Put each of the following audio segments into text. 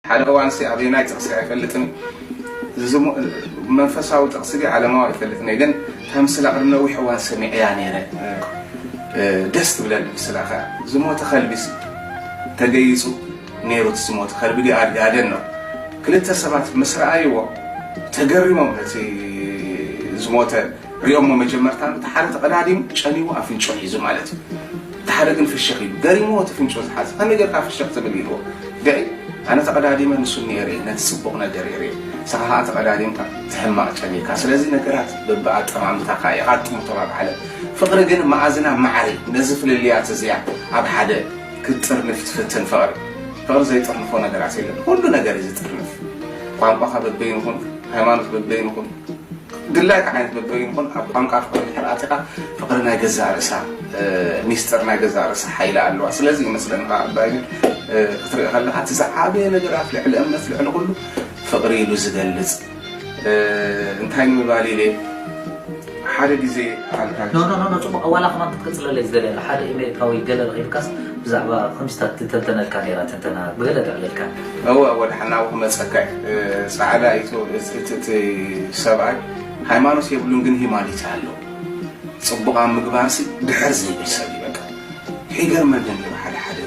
ሓደ እዋንሲ ኣበየናይ ጥቕሲ ኣይፈልጥን፣ ዝሙ-፣ መንፈሳዊ ጥቕሲ ድዩ ዓለማዊ ኣይፈልጥን እየ፣ ግን እታ ምስላ ቅድሚ ነዊሕ እዋን ሰሚዐያ ነይረ። እ፣ ደስ ትብለኒ ምስላ ኸዓ። ዝሞተ ከልቢሲ ተገይጹ ነይሩ፣ እቲ ዝሞተ ከልቢ ድዩ ኣድጊ ኣደን ነው። ክልተ ሰባት ምስ ረኣይዎ ተገሪሞም ነቲ ዝሞተ ሪኦሞ መጀመርታ፣ እቲ ሓደ ተቐዳዲሙ ጨኒዉ ኣፍንጮ ሒዙ ማለት እዩ። እቲ ሓደ ግን ፍሽኽ ኢሉ ገሪምዎ እቲ ፍንጮ ዝሓዘ። "ከመይ ጌርካ ፍሽኽ ትብል?" ኢልዎ። "ግዒ፣ ኣነ ተቐዳዲመ ንሱ ነይረ እየ፣ ነቲ ጽቡቕ ነገር እየ ርእየ። ንስኻ ኸኣ ተቐዳዲምካ እቲ ሕማቕ ጨኒካ። ስለዚ ነገራት በብኣጠማምታኻ የቓጥሙ" ተባብዓለ። ፍቕሪ ግን መኣዝና ማዕረ እዩ። ነዚ ፍልልያት እዚኣ ኣብ ሓደ ክትጥርንፍ ትፍትን ፍቕሪ። ፍቕሪ ዘይጥርንፎ ነገራት የለን። ኩሉ ነገር እዩ ዝጥርንፍ። ቋንቋኻ በበይኑ ኩን፣ ሃይማኖት በበይኑ ኩን፣ ድላይካ ዓይነት በበይኑ ይኹን ኣብ ቋንቋ ፍቕሪ ድሕር ኣቲኻ፣ ፍቕሪ ናይ ገዛእ ርእሳ፣ እ፣ ሚስጥር ናይ ገዛእ ርእሳ ሓይሊ ኣለዋ። ስለዚ ይመስለኒ ኸዓ ባይብል፣ እ፣ ክትርኢ ከለኻ፣ እቲ ዝዓበየ ነገራት ልዕሊ እምነት፣ ልዕሊ ኩሉ ፍቕሪ ኢሉ ዝገልጽ፣ እ፣ እንታይ ንምባል ኢለ፣ ሓደ ግዜ ኣልካ ኖ፣ ኖ፣ ኖ፣ ኖ፣ ጽቡቕ፣ ዋላ ከማን ክትቅጽለለይ ዝደልያ፣ ሓደ ኤሜሪካዊ ገለ ረኺብካስ ብዛዕባ ከምዚታት ትተንተነልካ ነይራ፣ ትንተና ብገለ ተዕልልካ። እወ፣ እወ፣ ደሓን ናብኡ ክመጸካ እየ። እ፣ ጻዕዳ ኢቱ-፣ እቲ፣ እቲ፣ እቲ ሰብኣይ ሃይማኖት የብሉን፣ ግን ሂማኒቲ ኣለዎ። ጽቡቕ ኣብ ምግባርሲ ድሕር ዘይብል ሰብ እዩ፣ በቃ። ይገርመኒ ነይሩ ሓደ ሓደ፣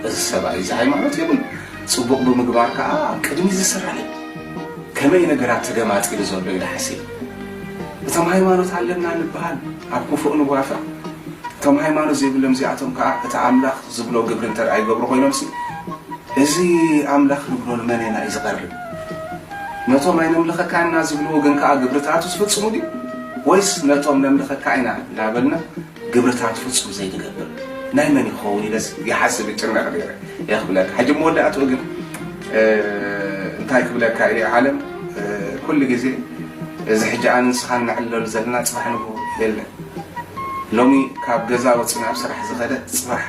እዚ ሰብኣይ እዚ ሃይማኖት የብሉን፣ ጽቡቕ ብምግባር ከኣ ኣብ ቅድሚት ዝስራዕ እዩ። ከመይ ነገራት ተገማጢሉ ዘሎ ኢለ ሓሲበ። እቶም ሃይማኖት ኣለና ንበሃል፣ ኣብ ክፉእ ንዋፈር። እቶም ሃይማኖት ዘይብሎም እዚኣቶም ከኣ እቲ ኣምላኽ ዝብሎ ግብሪ እንተ ደኣ ይገብሩ ኮይኖምሲ፣ እዚ ኣምላኽ ንብሎ ንመን ኢና እዩ ዝቐርብ? ነቶም ኣይነምልኸካን ኢና ዝብልዎ ግን ከኣ ግብርታቱ ዝፍጽሙ ድዩ? ወይስ ነቶም ነምልኸካ ኢና እናበልና ግብርታት ፍጹም ዘይንገብር ናይ መን ይኸውን ኢለስ ይሓስብ ይጭነቕ ነይረ እየ ክብለካ። ሕጂ መወዳእትኡ ግን፣ እ፣ እንታይ ክብለካ እየ፣ ዓለም፣ እ፣ ኩሉ ግዜ እዚ ሕጂ ኣነ ንስኻን ነዕልለሉ ዘለና ጽባሕ ንግሆ የለን። ሎሚ ካብ ገዛ ወጺኡ ናብ ስራሕ ዝኸደ ጽባሕ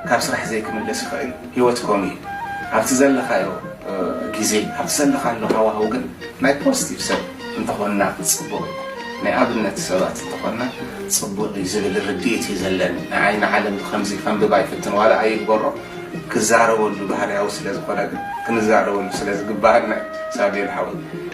ካብ ስራሕ ዘይክምለስ ይኽእል እዩ። ህይወት ከምኡ እዩ። ኣብቲ ዘለኻዮ፣ እ፣ ግዜ፣ ኣብቲ ዘለኻሉ ሃዋህው ግን ናይ ፖዚቲቭ ሰብ እንተኾንና ጽቡቕ እዩ። ናይ ኣብነት ሰባት እንተኾንና ጽቡቕ እዩ ዝብል ርድኢት እዩ ዘለኒ። ንዓይ ንዓለም ብኸምዚ ከንብባ ይፍትን፣ ዋላ ኣይግበሮ፣ ክዛረበሉ ባህርያዊ ስለ ዝኾነ ግን ክንዛረበሉ ስለ ዝግባኣና እዩ። ሳሙኤል ሓወይ፣